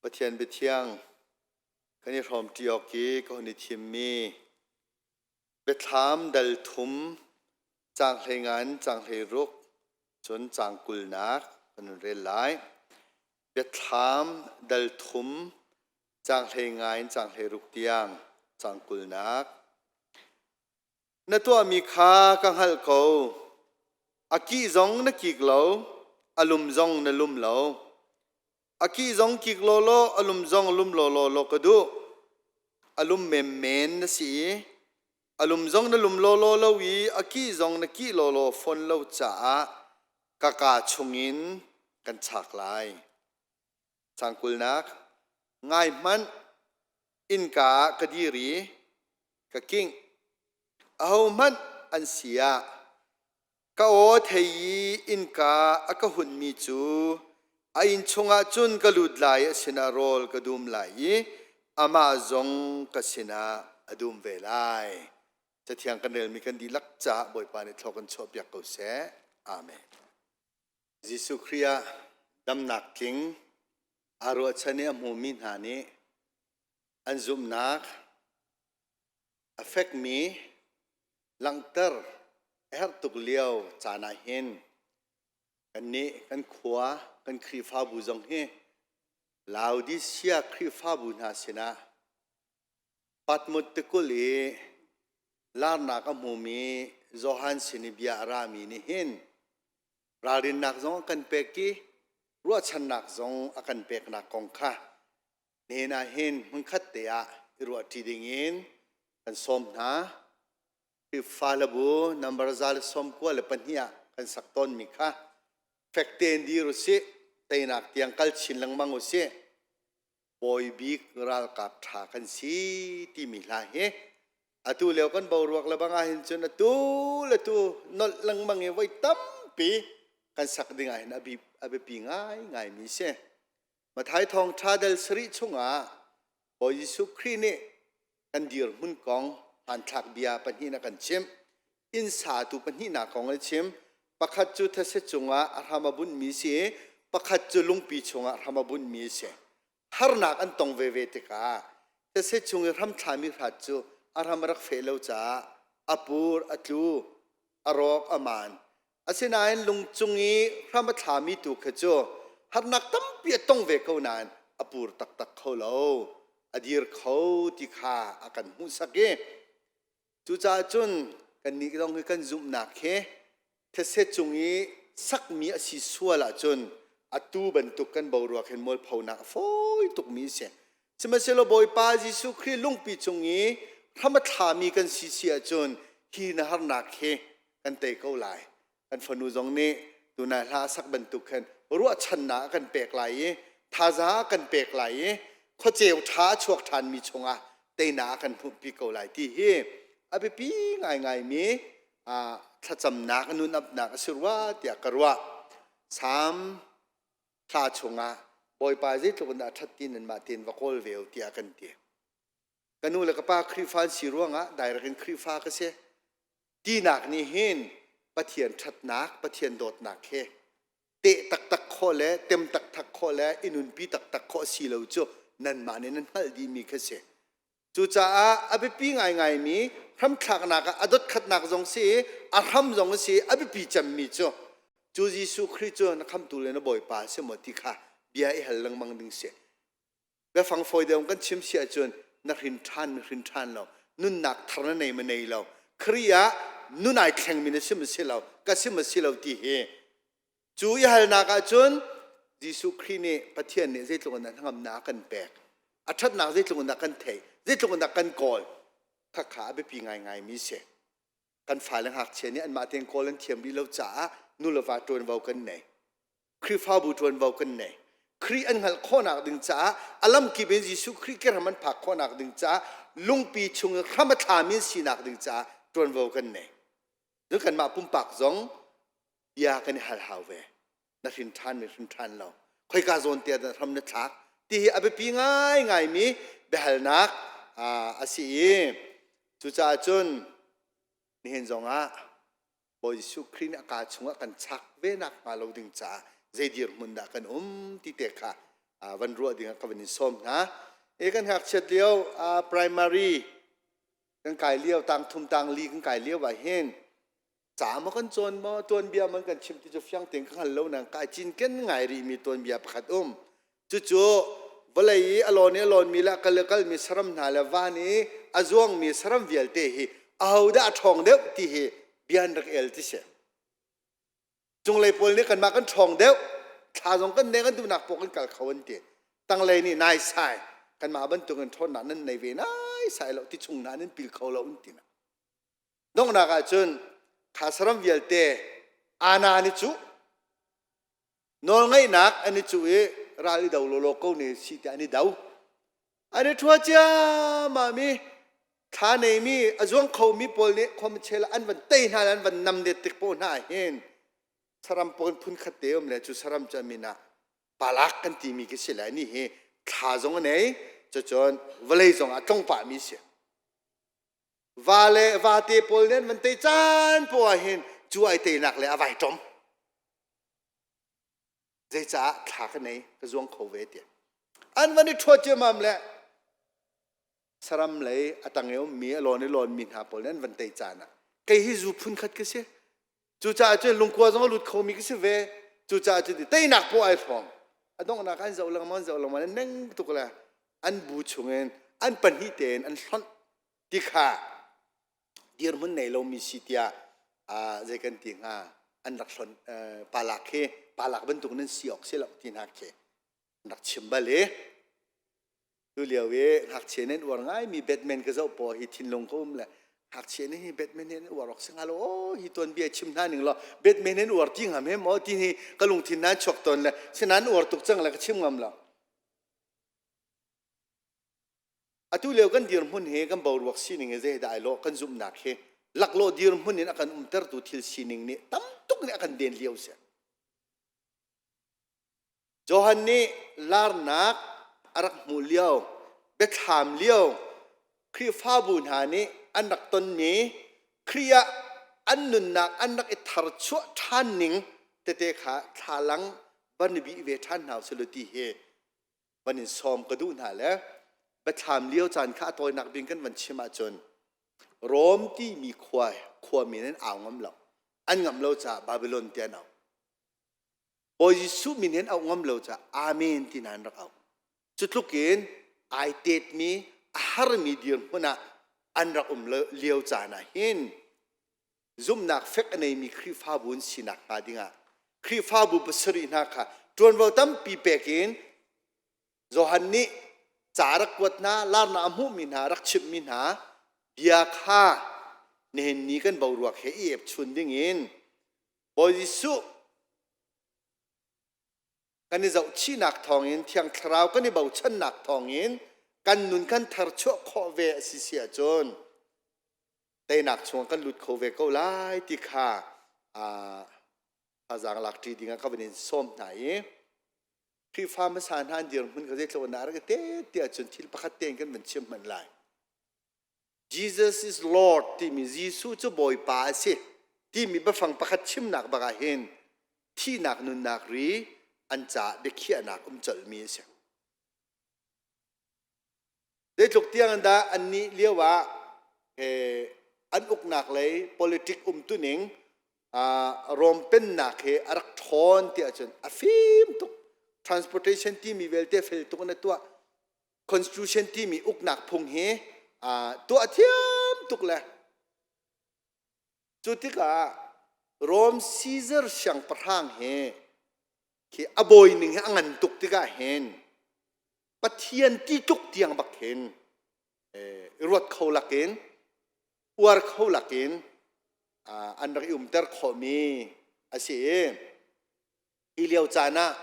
Pathian biathiang kan i hrawmṭi awk i ka hun i thimmi Biathlam dal thum caang hleingan caang hleiruk cun caang kulnak kan hun rel lai. Biathlam dal thum caang hleinga in caang hleiruk tiang caang kulnak. Na tuahmi kha ka hngalh ko. A kih zong na kik lo, a lum zong na lum lo. A kih zong kik lawlaw, a lum zong lum lawlaw law ka duh. A lum menmen na si i a lum zong na lum lawlaw lo i a kih zong na kih lawlaw fawn lo caah ka kaa chungin kan chak lai. Cangkulnak ngai hmanh innka ah ka dir i ka kingh. Ahohmanh an si ah Ka aw thei i innka a ka hunmi cu a inn chungah cun ka lut lai, a sinah rawl ka dum lai i amah zong ka sinah a dum ve lai. Cathiang kan relmi kan dihlak caah Bawipa nih thlawk kan chuahpiak ko seh. Amen. Jesuh Khrih ah damnak tling aa ruahchan i a hmumi hna nih an zumhnak a fekmi langhter a herh tuk lio caan ah hin kannih kan khua kan Khrihfabu zong hi Laodicea Khrihfabu hna sinah Patmos tikulh i larnak a hmumi Johan sin i bia a rami nih hin ralrinnak zong a kan pek i ruahchannak zong a kan peknak kong kha nihin ah hin hmunkhat te ah i ruahṭi ding in kan sawm hna. Khrihfa hlabu number 192 ah kan sak tawnmi kha fek tein dir u sih, teinak tiang kal chin lengmang u sih. Bawi bik ralkap ṭha kan si timi hla hi atu lio kan boruak le bang ah hin cun atu le tu nolh lengmang i voi tampi kan sak ding ah hin a biapi ngaingaimi si. Matthai thawngṭha dal sarih chungah Bawi Jesuh Khrih nih kan dirhmun kong hmanthlak bia pahnih a kan chimh. Inn satu pahnihnak kong a chim. Pakhat cu these cungah a hram a bunhmi si i pakhat cu lungpi chungah hram a bunhmi a si. Harnak an tong veve tikah these chung i hramthlami hrat cu a hram a rak feh lo caah a pur, a tlu, a rawk, a maan. Asinain lungcung i hram a thlami tu kha cu harnak tampi a tong ve ko nain a pur taktak kho lo. A dir kho ti kha a kan hmuhsak i cucaah cun kannih zong hi kan zumhnak hi these cung i sakmi a si sual ahcun atu bantuk kan boruak hin mualphonak a fawi tukmi a si. Sihmanhsehlaw Bawipa Jesuh Khrih lungpi cung i hram a thlami kan si si ahcun hi na harnak hi kan tei ko lai. Kan fanu zong nih tunai hla a sak bantuk khan ruahchannak a kan pek lai i thazaang a kan pek lai i khuaceu ṭha a chuak ṭhanmi chungah teinak a kan hmuhpi ko lai ti hi a biapi ngaingaimi thlacamnak nun apnak a si rua tiah ka ruah. Salm thla chungah Bawipa zeitluk in dah a ṭhat ti nanmah tein va kawl ve u tiah kan ti. Ka nu le ka pa Khrihfa an si ruangah direct in Khrihfa ka si. Tinak nih hin Pathian ṭhatnak, Pathian dawtnak he teh taktak khawh le tem taktak khawh le i nunpi taktak khawh si lo cu nanmah nih nan hngalh dihmi kha si. Cucaah a biapi ngaingaimi hramthlaknak ah a dotkhatnak zong si i a hram zong a si i a biapi cemmi cu cu Jesuh Khrih cu na khamtu le na Bawipa a si maw ti kha bia i hal lengmang ding si. Biafang fawi deuh kan chim si ahcun na hrin ṭhan na hrin ṭhan lo nunnak thar na nei ma nei lo Khrih ah nun ai thlengmi na si ma si lo ka si ma si lo ti hi cu i halnak ahcun Jesuh Khrih nih Pathian nih zeitluk in dah hnangamnak a kan pek a ṭhatnak zeitluk in dah kan theih zeitluk in dah kan kawl khakha a biapi ngaingaimi si kan fale ngakchia nih anmah tein kawl an thiam rih lo caah nu le va ṭuanvo kan nei Khrihfabu ṭuanvo kan nei. Khrih an hngalh khawhnak ding caah a lamkip in Jesuh Khrih ke hram an phak khawhnak ding caah lungpi chung i hram a thlami an sinak ding caah ṭuanvo kan nei. Cun kanmah pumpak zong bia kan i hal hau ve. Na hrin ṭhan mi hrin ṭhan lo. Khoika zawn te ah dah hram na thlak ti hi a biapi ngaingaimi biahalnak a si i cucaah cun nihin zongah Bawi Jesuh Khrih nih a kaa chungah kan chak ve nak hnga lo ding caah zei dirhmun dah kan um ti te kha Van ruah ding ah ka van in sawm hna. E kan ngakchiat lio primary kan kai lio tang thum tang li kan kai lio ah hin ca maw kan cawn maw tuanbia man kan chim ti cu fiang tein ka hngal lo nang kai cinken ngai rih mi tuanbia pakhat um. Cucu vawlei i a lawn i a lawnmi le a kal i a kalmi saram hna le van i a zuangmi saram vialte hi ahodah a ṭhawng deuh ti hi bia an rak el ti si. Cunglei pawl nih kanmah kan ṭhawng deuh, thla zong kan nei kan duhnak paoh kan kal kho an ti. Tanglei nih naisai kanmah bantukin ṭhawnnak nan nei ve naisai lo ti chung hna nan pil kho lo an ti na. Donghnak ah cun kha saram vialte ana ni cu nawlngeihnak an i cuh i ral i do lawlaw ko ne si tiah an i do. An i ṭhua ciammam i thla neimi a zuang khomi pawl nih khuamchel an van tei hna le an van nam det tik paoh hna ah hin saram pawl phun khat te um le cu saram cu a min ah palak kan timi khi si le ni hi thla zong a nei cucun vawlei zong ah tlong pahmi si. Va le vate pawl nih an van tei caan poah ah hin cu ai teinak le a vai ṭom. Zeicah thla ka nei ka zuang kho ve tiah an van i ṭhuat ciammam le saram lei a tang i ummi a lawn i lawnmi hna pawl nih an van tei caan ah kei hi zu phun khat ka si, cucaah cun lungkua zong a lut khomi ka si ve, cucaah cun teinak poah ai hrawm. A donghnak an zoh lengmang zoh lengmang an neng tuk le an bu chungin an pahnih tein an hlonh ti kha dirhmun nei lomi si tiah zei kan ti hnga an rak hlonh. Palak hi palak bantuk nan si awk si lo ti hna khi an rak chim bal i tu lio i ngakchia nih an uar ngaimi Batman ka zoh paw hi thinlung ka um le ngakchia nih hi Batman hi an uar awk si hnga lo aw hi tuanbia chim hna ning law Batman an uar ti hnga me maw ti hi ka lungthin nan chuak tawn le sinain uar tuk cang le ka chim ngam lo. Atu lio kan dirhmun hi kan boruak sining hi zei dah ai lawh kan zumhnak hi laklawh dirhmun in a kan umtertu thil sining nih tam tuk nih a kan den lio si. Johan nih larnak a rak hmuh lio, biathlam lio Khrihfabu hna nih an rak tonmi Khrih ah an nunnak an rak i tharchuah ṭhan ning tete kha thlalang van i bih ve ṭhan hna usih law ti hi van in sawm ka duh hna le biathlam lio caan kha a tawinak bik kan van chim ahcun Rom timi khua khuami nan au ngam lo, an ngam lo caah Babylon ti an auh. Bawi Jesuh min hin auh ngam lo caah Amen ti hna an rak auh. Cu tluk in ai tetmi a harmi dirhmun ah an rak um lio caan ah hin zumhnak fek a neimi Khrihfabu an sinak hnga dingah Khrihfabu pasarih hna kha ṭuanvo tampi pek in Johan nih ca rak kuat hna, larnak a hmuhmi hna, rak chimhmi hna bia kha nihin ni kan boruak he i epchun dingin Bawi Jesuh kan i zohchihnak thawngin Thiang Thlarau kan i bochannak thawngin kan nun kan tharchuah khawh ve a si si ahcun teinak chungah kan lut kho ve ko lai ti kha thazaang lak ṭi dingah ka van in sawm hna i Khrihfa hmasa hna an dirhmun kha zeitluk in dah rak i te tiah cun thil pakhat tein kan van chim hmanh lai. Jesus is Lord timi Jesuh cu Bawipa a si timi biafang pakhat chimnak bak ah hin thihnak nunnak ri an caah biakhiahnak um colhmi a si. Zeitluk tiang in dah annih lio ah an uknak lei politic umtuning Rom pennak he a rak ṭhawn ti ahcun a fim tuk. Transportation timi vialte fel tuk in a tuah. Constitution timi uknak phung hi tuah thiam tuk le cu tikah Rom Caesar siangpahrang hi khi a bawi ning hi a ngan tuk tikah hin Pathian ti tluk tiang bak hin ruat kho lakin uar kho lakin an rak i umter khawhmi a si i hi lio caan ah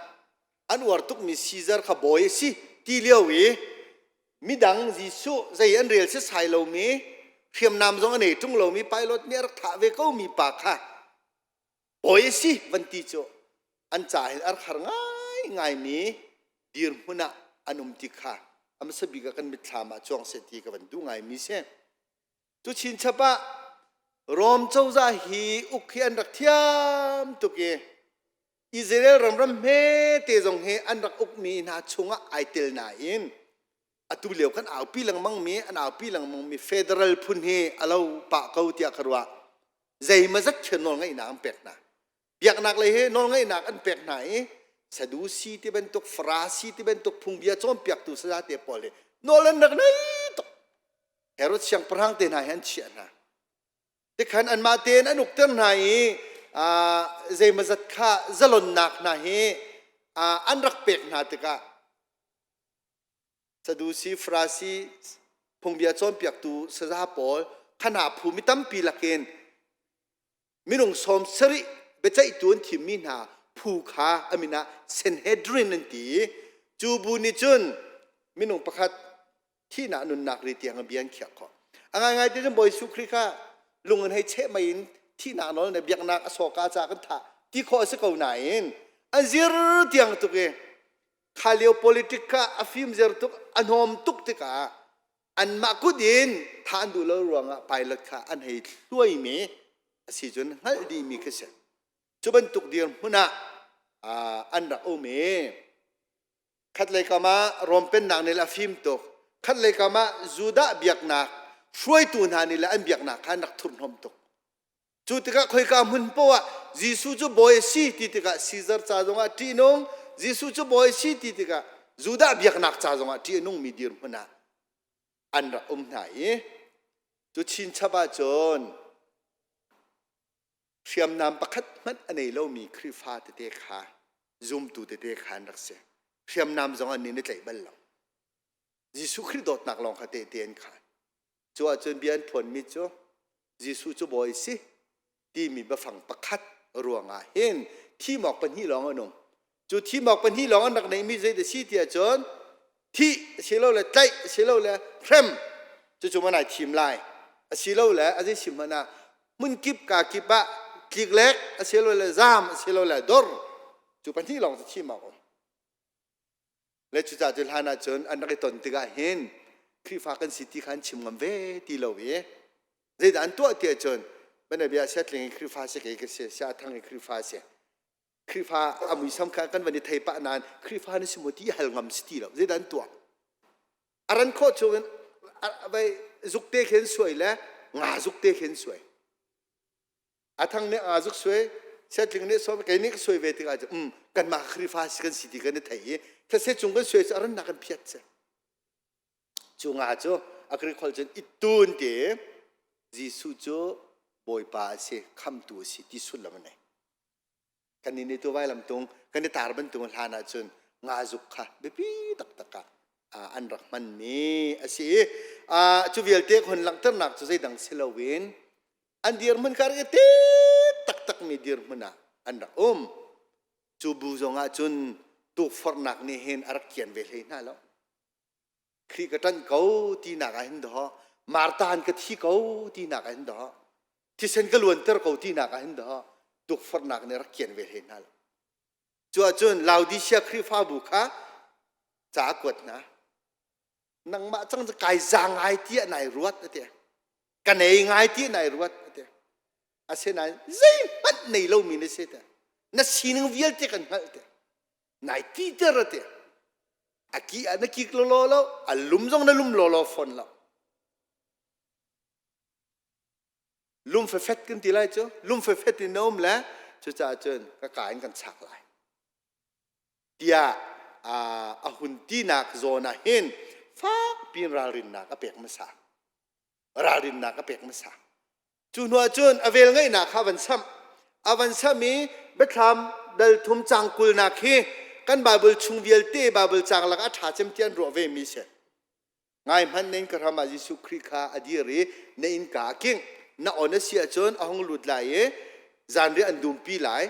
an uar tukmi Caesar kha bawi a si ti lio i midang Jesuh zei an rel setsai lomi hriamnam zong a nei ṭung lomi pilot nih a rak thah ve komi pa kha bawi a si van ti cu an ca hin a rak har ngaingaimi dirhmun ah an um ti kha a hmasa bik ah kan mitthlam ah cuang seh ti ka van duh ngaimi si. Cu chinchap ah Rom cozah hi uk hi an rak thiam tuk i. Israel ram ram hmete zong hi an rak ukmi hna chungah ai tel nain atu lio kan aupi lengmang mi an aupi lengmang mi federal phun hi a lo pah ko tiah ka ruah. Zeimazat khin nawlngeihnak an pek hna. Biaknak lei he nawlngeihnak an pek hna i Sadusi ti bantuk Farasi ti bantuk phungbia cawnpiaktu saza te pawl hi nawl an rak nei tuk. Herod siangpahrang te hna hi an chiah hna. Tikhan anmah tein an ukter hna i zeimazat kha zalonnak hna hi an rak pek hna tikah Sadusi, Farasi, phungbia cawnpiaktu saza pawl khana phu mi tampi lakin minung sawm sarih biaceihtu an thimmi hna phu kha a min ah Sanhedrin an ti i cu bu nih cun minung pakhat thihnak nunnak ri tiang bia an khiah khawh. A ngaingai ti cun Bawi Jesuh Khrih kha lung in hei cheh mei in thihnak nawl le biaknak a sawka ca kan thah ti khawh a si ko nain an zir tiang tuk i kha lio politic kha a fim zer tuk a hnawm tuk tikah anmah kut in thah an duh lo ruangah pilot kha an hei hluaimi a si cun hngalh dihmi khi si. Cu bantuk dirhmun ah an rak um i Khatlei kam ah Rom pennak nih le a fim tuk. Khatlei kam ah Judah biaknak hruaitu hna nih le an biaknak kha an rak thurhnom tuk. Cu tikah khoika hmun poah Jesuh cu bawi a si ti tikah Caesar ca zongah ṭihnung, Jesuh cu bawi a si ti tikah Judah biaknak ca zongah ṭih a nungmi dirhmun ah an rak um hna i cu chinchap ahcun hriamnam pakhat hmanh a nei lomi Khrihfa tete kha zumtu tete kha an rak si. Hriamnam zong an nih tlaih bal lo. Jesuh Khrih dawtnak lawng kha tehte an khaan. Cu ahcun bia an phuanmi cu Jesuh cu bawi si timi biafang pakhat ruangah hin thimawk pahnih lawng an um. Cu thimawk pahnih lawng an rak neihmi zei dah si ti ahcun thih asilole tlaih asilole hrem cucu man ai thim lai asilole a zei si hmanh ah hmunkip ka kip ah tliklek asilole zaam asilole dor cu pahnih lawng cu thim awk um le cucaah cu hlan ah cun an rak i ton tikah hin Khrihfa kan si ti kha an chim ngam ve ti lo i zeidah an tuah ti ahcun banabia siatling i Khrihfa si kei ka si sia thang i Khrihfa si Khrihfa a muisam kha kan van i thei pah nain Khrihfa na si maw ti hal ngam si ti lo zeidah an tuah a ran khawh chungin vai zuk te khin suai le nga zuk te khin suai a thang nih nga zuk suai siatling nih suai kei nih ka suai ve tikah um kanmah Khrihfa si kan si ti kan i thei i thase cung kan suai cu a rannak kan phiat si cu nga cu a Greek holh cun ittun ti Jesuh cu Bawipa a si khamtu a si ti sullam a nei Kannih nih tu vailamtung kan i tar bantuk hlan ahcun nga zuk kha biapi taktak ah an rak hmanmi a si i cu vialte hun langhternak cu zeidang si loin an dirhmun kha rak i te taktakmi dirhmun ah an rak um. Cu bu zongah cun tukforhnak nih hin a rak kian ve hlei hna lo. Khrih ka ṭanh ko tinak ah hin dawh Martha an ka thi ko tinak ah hin dawh thisen ka luanter ko tinak ah hin dawh tukforhnak nih rak kian ve hlei hna lo. Cu ahcun Laodicea Khrihfabu kha ca a kuat hna. Nangmah cang cu kai za ngai tiah nai ruat a ti. Ka nei ngai tiah nai ruat a ti. Asinain zeihmanh nei lomi na si te. Na sining vialte kan hngalh te. Nai titer a ti. A ki ah na kik lawlaw lo, a lum zong na lum lawlaw fawn lo. Lum fefet kan ti lai cu, lum fefet in na um le cucaah cun ka ka in kan chak lai. Tiah a hun tinak zawn ah hin fak piin ralrinnak a pek hmasa. Ralrinnak a pek hmasa. Cu hnuah cun a velngeihnak kha a van samh. A van samh i Biathlam dal thum cang kulnak hi kan Baibal chung vialte Baibal cang lakah a ṭha cem ti an ruah vemi a si. Ngai hmanh na innka hram ah Jesuh Khrih kha a dir i na innka a kingh. Na on a si ahcun a hung lut lai i zanriah an dumpi lai,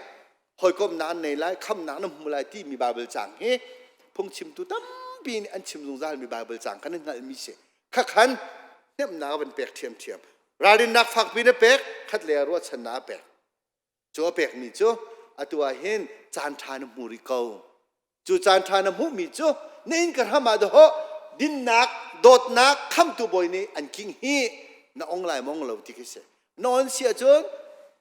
hawikomhnak an nei lai, khamnak na hmu lai timi Baibal cang hi phungchimtu tampi nih an chim zungzalmi Baibal cang kan i hngalhmi si. Khakhan hnemhnak a van pek ṭhiamṭhiam. Ralrinnak fakpi na pek, khat lei ah ruahchannak a pek. Cu a pekmi cu atu ah hin caan ṭha na hmu rih ko. Cu caan ṭha na hmuhmi cu na inn ka hram ah dahawh dinnak, dawtnak, khamtu bawi nih an king hi na ong lai mong lo ti khi si. Na on si ahcun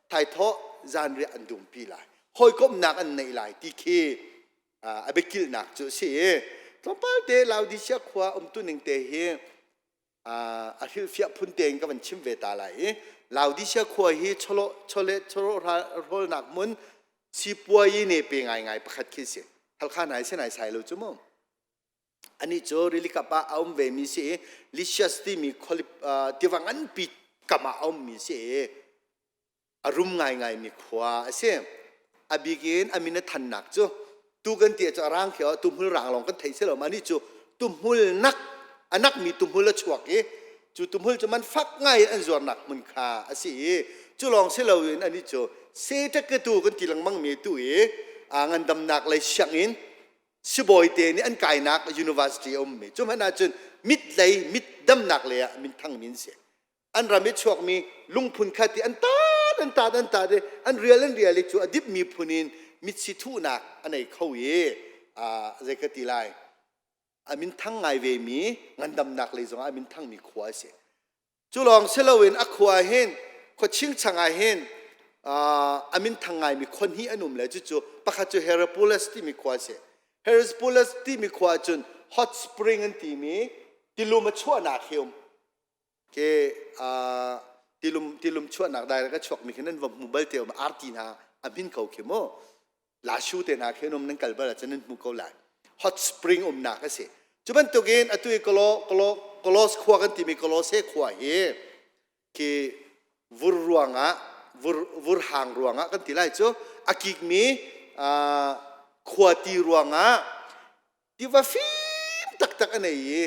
thaithawh zanriah an dumpi lai. Hawikomhnak an neih lai ti khi a biakilhnak cu a si i tlawmpal te Laodicea khua umtu ning te hi a hrilhfiah phun tein ka van chim ve ta lai i Laodicea khua hi chawleh chawleh chawlehrawlnak hmun sipuai ne pe ngaingai pakhat khi si. Halkha nai se nai sai lo cu mu. Anih cu rilikap ah a um vemi si i Lysias timi tiva nganpi kam ah a ummi si i a rum ngaingaimi khua a si. A bik in a min a thannak cu tu kan ti cu a rang khi tuhmul rang lawng kan theih si lo ma anih cu tuhmul nak a nakmi tuhmul a chuak i cu tuhmul cu man fak ngai in an zuarnak hmun kha a si i cu lawng si loin anih cu seṭaketu kan ti lengmang mi tu i ngandamnak lei sianginn sibawi te nih an kainak university a ummi cu hmanh ahcun mit lei mit damnak lei ah minthang min si. An ram i chuakmi lungphun khat i an tat an tat an tat i an rial an rial i cu a dipmi phun in mitsi thuhnak a nei kho i zei ka ti lai, a minthang ngai ve mi ngandamnak lei zongah a minthangmi khua a si. Cu lawng si loin a khua hin khua chingchang ah hin a minthang ngaimi khua hnih an um le cucu pakhat cu Hierapolis timi khua a si. Hierapolis timi khua cun hot spring an timi tilum a chuahnak hi um. Ke tilum tilum chuahnak direct a chuakmi khi nan va hmu bal te um arti hna a hmin ko khi mu. Lashu te hna khi um nan kal bal ahcun nan hmu ko lai. Hot spring umnak a si. Cu bantukin atu i Kolo Kolo Kolos khua kan timi Kolose khua hi khi vur ruangah vur vur hang ruangah kan ti lai cu a kikmi khua ti ruangah tiva fim taktak a nei i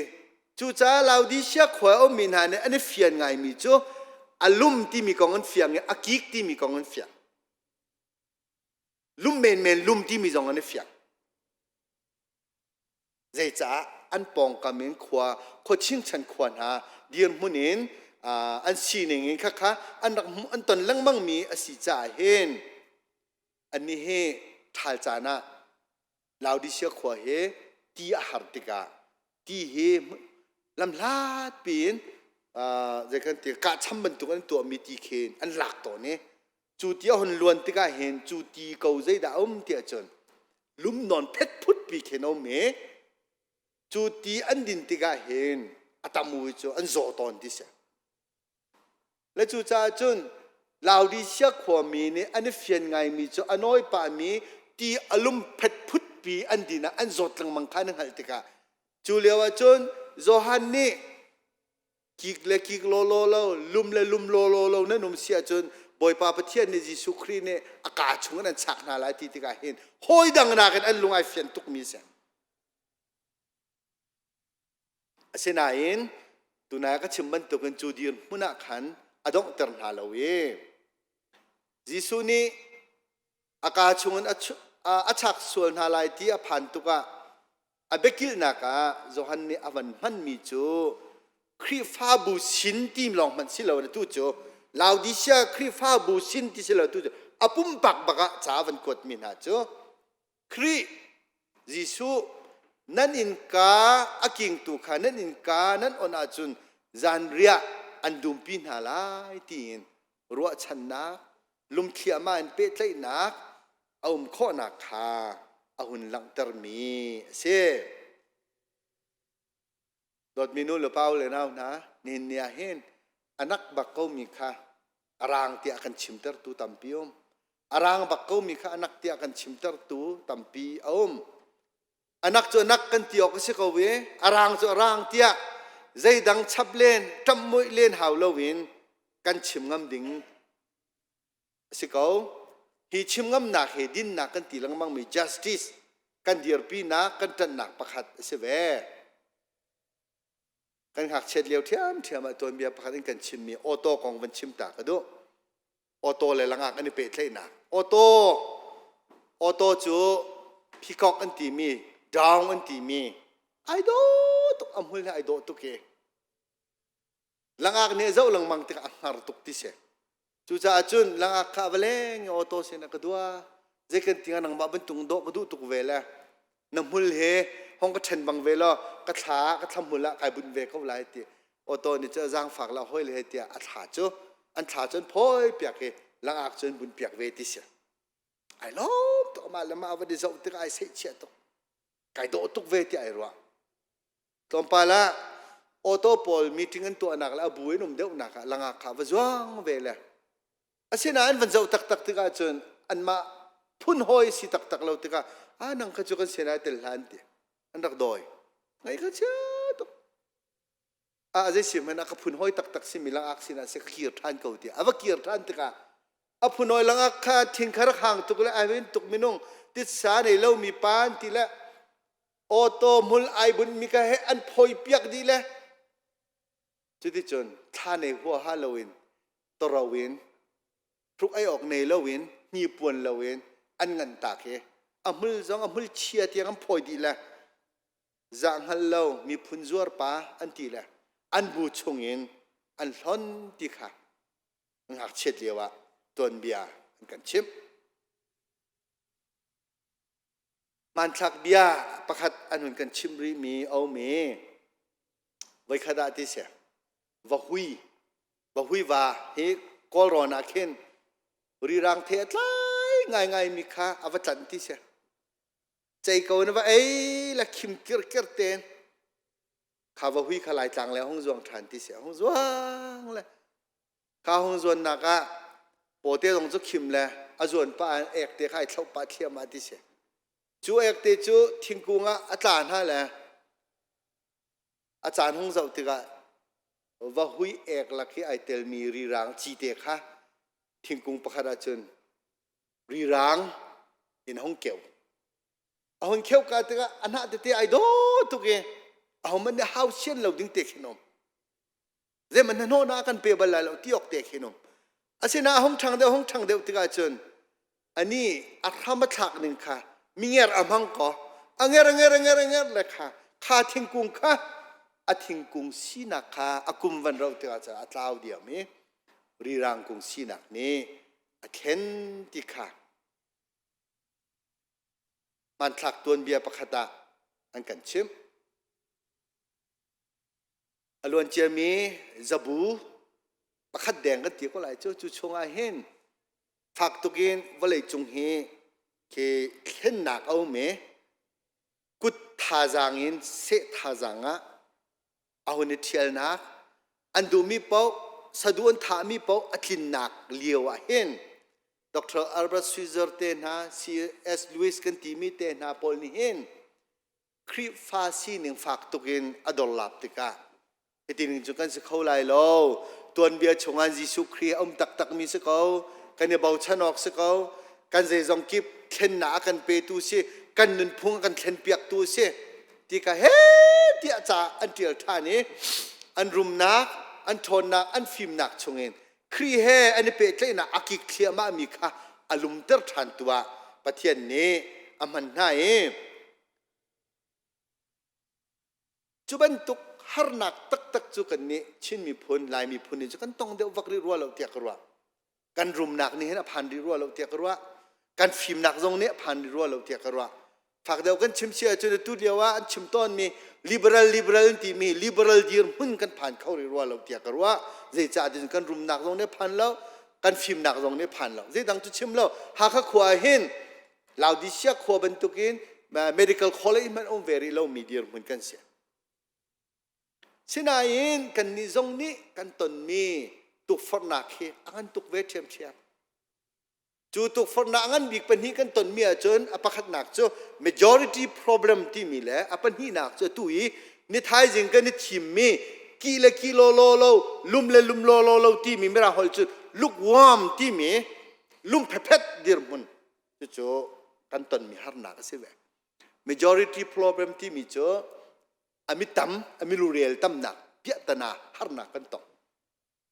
cucaah Laodicea khua a ummi hna nih an i fian ngaimi cu a lum timi kong an fiang i a kik timi kong an fiang. Lum menmen lum timi zong an i fiang. Zeicah an pawngkam in khua khua chingchan khua hna dirhmun in an sining in khakha an rak hmuh an ton lengmang mi a si caah hin annih hi ṭhal caan ah Laodicea khua hi ti a har tikah ti hi lamhlat piin zei kan ti kahcham bantuk an tuahmi ti khin an lak tawn i cu ti a hun luan tikah hin cu ti ko zeidah a um tiah cun lum nawn phetphut pi khin a um i cu ti an din tikah hin a tam u cu an zaw tawn ti si. Le cucaah cun Laodicea khuami nih an i fian ngaimi cu a nawi pahmi ti a lum phetphut pi an din ah an zawt lengmang kha an hngalh tikah cu lio ah cun Johan nih kik le kik lawlaw lo lum le lum lawlaw lo nan um si ahcun Bawipa Pathian nih Jesuh Khrih nih a kaa chung in an chak hna lai ti tikah hin hawi dang nakin an lung ai fian tukmi a si. Asinain tunai ka chim bantukin cu dirhmun ah khan a donghter hna lo i Jesuh nih a kaa chungin a chak sual hna lai ti a phan tukah a biakilhnak ah Johan nih a van hmanmi cu Khrihfabu sin ti lawng hmanh si lo tu cu Laodicea Khrihfabu sin ti si lo tu cu a pumpak bak ah ca a van kuatmi hna cu Khrih Jesuh nan innka a kingtu kha nan innka nan on ahcun zanriah an dumpi hna lai tiin ruahchannak lungthliahmah in pehtlaihnak a um khawhnak kha a hun langhtermi a si. Dawtmi nu le pa le nau hna, nihin ni ah hin a nak bak komi kha a rang tiah kan chimtertu tampi um. A rang bak komi kha a nak tiah kan chimtertu tampi a um. A nak cu a nak kan ti awk a si ko i a rang cu a rang tiah zeidang chap len, ṭamhmoih len hau loin kan chim ngam ding a si ko. Hi chim ngamnak hi dinnak kan ti lengmangmi justice kan dirpinak kan ṭanhnak pakhat a si ve. Kan ngakchiat lio ṭhiamṭhiam ah tuanbia pakhat in kan chimmi auto kong van chim ta ka duh. Auto le langak an i pehtlaihnak. Auto auto cu peacock an timi, down an timi ai dawh tuk a hmul he ai dawh tuk i Langak nih a zoh lengmang tikah a hngar tuk ti si. Cucaah cun langak kha a va leng i auto sin a ka dua. Zei kan ti nangmah bantuk dawh ka duh tuk ve le na hmul he hong ka ṭhen bang ve law ka thla ka thla hmul ah kai bunh ve ko lai ti. Auto nih cu a zaangfak la hoi le he tiah a thla cu an thla cu an phawi piak i langak cu an bunh piak ve ti si. Ai lawm tuk amah le mah a van i zoh tikah ai seihchiah tuk. Kai dawh tuk ve tiah ai ruah. Tlawmpal ah auto pawl meeting an tuahnak le a bu in um deuhnak ah langak kha va zuang ve le asinain van zoh taktak tikah cun anmah phun hawi si taktak lo tikah ah nang kha cu kan sin ah tel hlah an ti an rak dawi ngai kha chia tuk a zei si hmanh ah ka phun hawi taktak simi langak sinah si ka kir ṭhan ko tiah a va kir ṭhan tikah a phun hawi langak kha thing kha rak hang tuk le ai rin tuk minung titsa nei lomi pa an ti le auto hmul ai bunh mi ka he an phawi piak dih le cuticun thla nei huaha loin toro in hruk ei awk nei loin hnipuan loin an ngan tak hi a hmul zong a hmul chia tiang an phawi dih le zah hngal lo miphun zuar pa an ti le an bu chungin an hlon ti kha ngakchiat lio ah tuanbia an kan chimh. Hmanthlak bia pakhat an hun kan chimh rihmi a um i voikhat ah ti si vahui vahui va hi Kawlrawn ah khin rirang the a tlai ngaingai mi kha a va tlanh ti si. Cei ko na va ei la khim kirker tein kha va hui kha Laitlang le hung zuang ṭhan ti si hung zuang le kha hung zuannak ah pawte zong cu khim le a zuan pah ah ek te kha ai thloh pah thliahmah ti si cu ek te cu thingkung ah a tla hna le a caan hung zoh tikah va hui ek lak hi ai telmi rirang cite kha thingkung pakhat ah cun rirang in hung keu a hun kheu ka tikah a hnah tete ai daw tuk i ahohmanh nih hau sian lo ding te khin um zeihmanh hnahnawhnak kan pe bal lai lo ti awk te khin um asinain a hung ṭhang deuh hung ṭhang deuh tikah cun ani a hram a thlak ning kha minger a hmang ko a nger a nger a nger a nger le kha kha thingkung kha a thingkung sinak kha a kum van ro tikah cun a tlau diam i rirang kung sinak nih a thlen ti kha hmanthlak tuanbia pakhat ah an kan chimh. A luanciami zabu pakhat deng kan ti ko lai cu cu chungah hin fak tukin vawlei cung hi khi thlennak a um i kut thazaang in seh thazaang ah a hun i ṭhialnak an duhmi paoh saduh an thahmi paoh a tlinnak lio ah hin Dr. Albert Schweitzer te hna C.S. Lewis kan timi te hna pawl nih hin Khrihfa sining fak tuk in a dorlap tikah hiti ning cu kan si kho lai lo tuanbia chungah Jesuh Khrih a um taktakmi si ko kan i bochan awk si ko kan zeizong kip thlennak a kan petu si kan nunphung a kan thlenpiaktu si ti ka he tiah ca an ṭial ṭhan i an rumnak an ṭhawnnak an fimnak chungin Khrih he an i pehtlaihnak a kik thliahmah mi kha a lumter ṭhan tu ah Pathian nih a hman hna i cu bantuk harnak taktak cu kannih Chin miphun Lai miphun nih cu kan tong deuh vak rih rua lo tiah ka ruah kan rumnak nih hin a phan rih rua lo tiah ka ruah kan fimnak zong nih a phan rih rua lo tiah ka ruah fak deuh kan chim si ahcun atu lio ah an chim tawnmi liberal liberal an timi liberal dirhmun kan phan kho rih rua lo tiah ka ruah zeicah tiin kan rumnak zong nih phan lo kan fimnak zong nih phan lo zeidang cu chim lo Hakha khua ah hin Laodicea khua bantukin medical college hmanh um ve rih lomi dirhmun kan si Sinain kannih zong nih kan tonmi tukforhnak hi a ngan tuk ve ṭhiamṭhiam. Cu tukforhnak a ngan bik pahnih kan tonmi ahcun a pakhatnak cu majority problem timi le a pahnihnak cu atu i ni thaizing kan i thimmi ki le ki law law lo lum le lum law law lo timi mirang holh cu lukewarm timi lum phephet dirhmun cucu kan tonmi harnak a si ve. Majority problem timi cu a mi tam a milurel tamnak piahtana harnak kan tong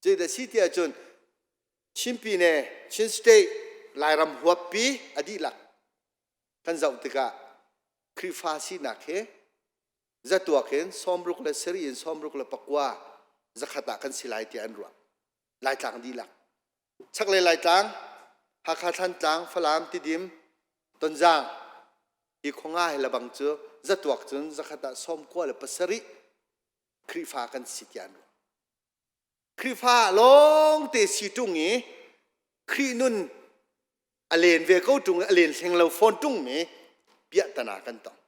zeidah si ti ahcun Chin Pyine Chin State Lairam huappi a dihlak kan zoh tikah Khrihfa sinak hi zatuak in 67 in 69 zakhat ah kan si lai tiah an ruah Laitlang dihlak chaklei Laitlang Hakha Thlantlang Falam Tidim Tonzang hi khua nga he lebang cu zatuak cun zakhat ah 97 Khrihfa kan si tiah an ruah. Khrihfa lawngte si ṭung i Khrih nun A len ve ko ṭung i a len hleng lo fawn ṭungmi piahtana kan tong.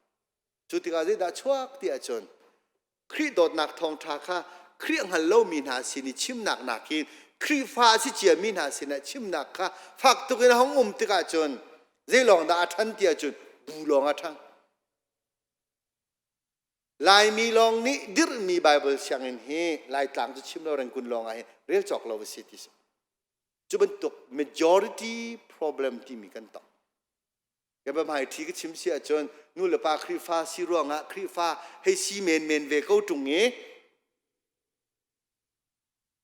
Cu tikah zeidah chuak ti ahcun Khrih dawtnak thawngṭha kha Khrih a hngal lomi hna sin i chimnak nakin Khrihfa a si ciami hna sinah chimnak kha fak tuk in a hung um tikah cun zei lawng dah a ṭhan ti ahcun bu lawng a ṭhang. Laimi lawng nih dirhmi Baibal sianginn hi Laitlang cu chim lo Rengkun lawng ah hin rel cawk lo a si ti si. Cu bantuk majority problem timi kan tong. Ka biahmai ṭhi ka chim si ahcun nu le pa Khrihfa si ruangah Khrihfa hei si menmen ve ko ṭung i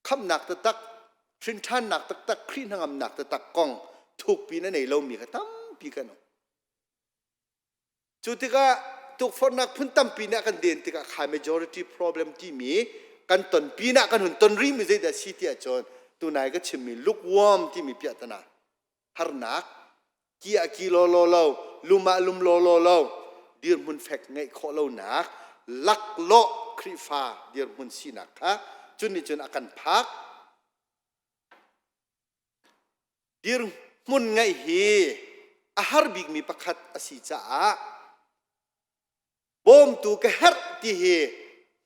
khamhnak taktak, hrinṭhannak taktak, Khrih hnangamnak taktak kong thukpi na nei lomi kha tampi kan um. Cu tikah tukforhnak phun tampi nih a kan den tikah kha majority problem timi kan ton pinah kan hun ton rihmi zeidah si ti ahcun tunai ka chimmi lukewarm timi piahtana harnak ki ah ki law law lo lum ah lum law law lo dirhmun fek ngeih khawh lonak laklawh Khrihfa dirhmun sinak kha cun nih cun a kan phak. Dirhmun ngeih hi a har bikmi pakhat a si caah bawmtu ka herh ti hi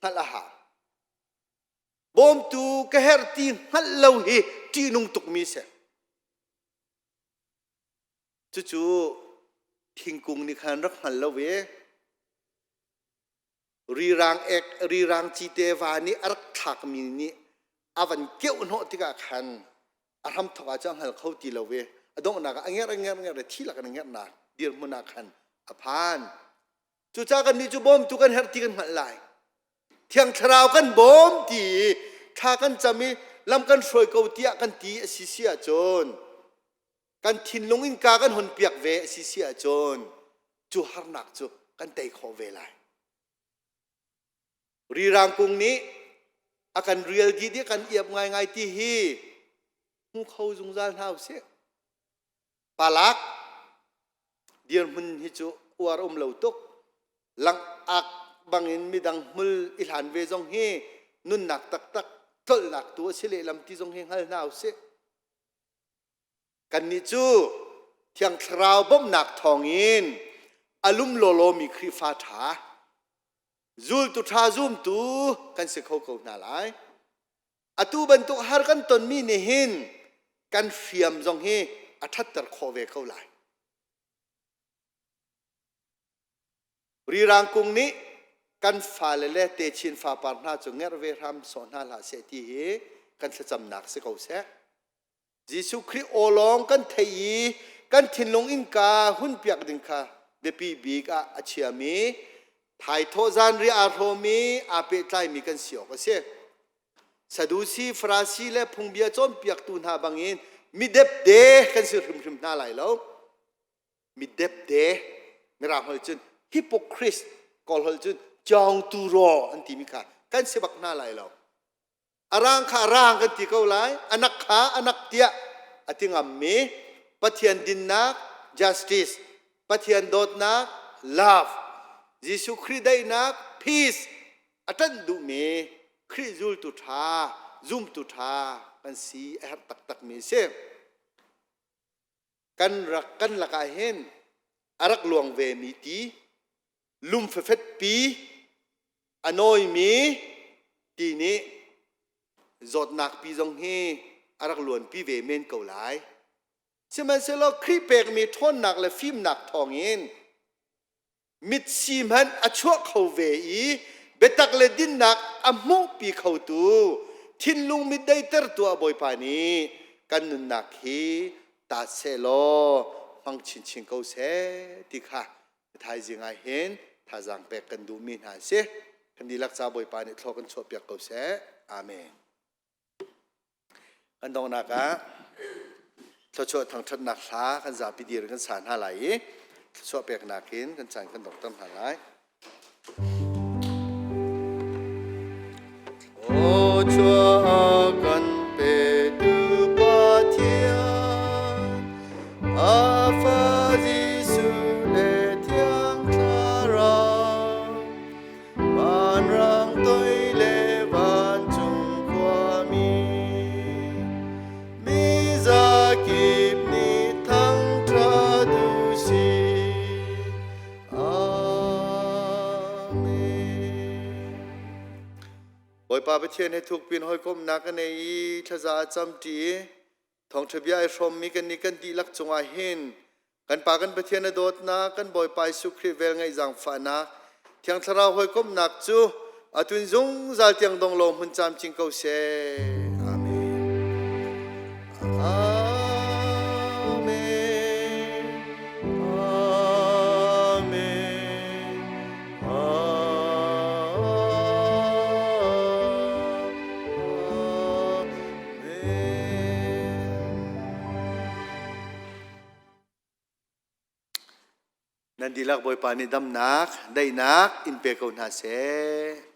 hngalh a hau. Bawmtu ka herh ti hngalh lo hi ṭihnung tukmi a si. Cucu thingkung nih khan rak hngal lo i rirang ek rirang cite va nih a rak thlakmi nih a van keuh hnawh tikah khan a hramthawk ah cun a hngal kho ti lo i a donghnak ah a ngerh a ngerh ngerh le thi lak in a ngerhnak dirhmun ah khan a phan. Cucaah kannih cu bawmtu kan herh ti kan hngalh lai. Thiang Thlarau kan bawm ti i thla kan cam i lam kan hruai ko tiah kan ti a si si ahcun kan thinlung innka kan hon piak ve a si si ahcun cu harnak cu kan tei khawh ve lai. Rirang kung nih a kan rial dih i kan iap ngaingai ti hi hmu kho zungzal hna usih. Palak dirhmun hi cu uar um lo tuk. Langak bangin midang hmul i hlan ve zong hi nunnak taktak tlolhnak tu a si lehlam ti zong hi hngal hna usih. Kannih cu Thiang Thlarau bawmhnak thawngin a lum lawlawmi Khrihfa ṭha, zultu ṭha zumtu kan si kho ko hna lai. Atu bantuk har kan tonmi nih hin kan hriam zong hi a ṭhatter khawh ve ko lai. Rirang kung nih kan fale le techin fapar hna cu ngerh ve hram sawh hna hlah seh ti hi kan thlacamnak si ko seh. Jesuh Khrih aw lawng kan theih i kan thinlung innka hunpiak ding kha biapi bik ah a chiami thaithawh zanriah aa hrawmi aa pehtlaimi kan si awk a si. Sadusi, Farasi le phungbia cawnpiaktu hna bangin midepde kan si hrimhrim hna lai lo. Midepde, Mirang holh cun hypocrite, Kawl holh cun cawngturaw an timi kha kan si bak hna lai lo. A rang kha a rang kan ti ko lai, anak kha anak tiah a ti ngammi Pathian dinnak justice, Pathian dawtnak love, Jesuh Khrih daihnak peace a ṭanh duhmi Khrih zultu ṭha, zumtu ṭha kan si a herh taktakmi a si. Kan rak kan lakah hin a rak luang vemi ti lum fefetpi a nawimi ti nih zawtnak pi zong hi a rak luanpi ve men ko lai. Sihmanhsehlaw Khrih pekmi ṭhawnnak le fimnak thawngin mitsi hmanh a chuah kho ve i biatak le dinnak a hmuhpi khotu thinlung mit deitertu a Bawipa nih kan nunnak hi ta sehlaw hmang chinchin ko seh ti kha thaizing ah hin thazaang pek kan duhmi hna a si. Kan dihlak ca Bawipa nih thlaw kan chuahpiak ko seh. Amen. Kan donghnak ah thluachuah thangṭhatnak hla kan zapi dir kan sa hna lai i thluachuah peknak in kan caan kan donghter hna lai. Thluachuah kan petu Pathian, a Fa Jesuh le Thiang Thlarau, vanrang toi le vancung khuami, mi zakip nih thangṭhat. Bawipa Pathian he thukpin hawikomhnak a nei i thlaza a camṭi i thawngṭha bia ai hrawmmi kannih kan dihlak cungah hin kan Pa kan Pathian a dawtnak, kan Bawipa Jesuh Khrih velngeih zaangfahnak, Thiang Thlarau hawikomhnak cu atun zungzal tiang dong lo hmun camcin ko seh. Amen. Amen. Amen. Nan dihlak Bawipa nih damnak, daihnak in pe ko hna seh.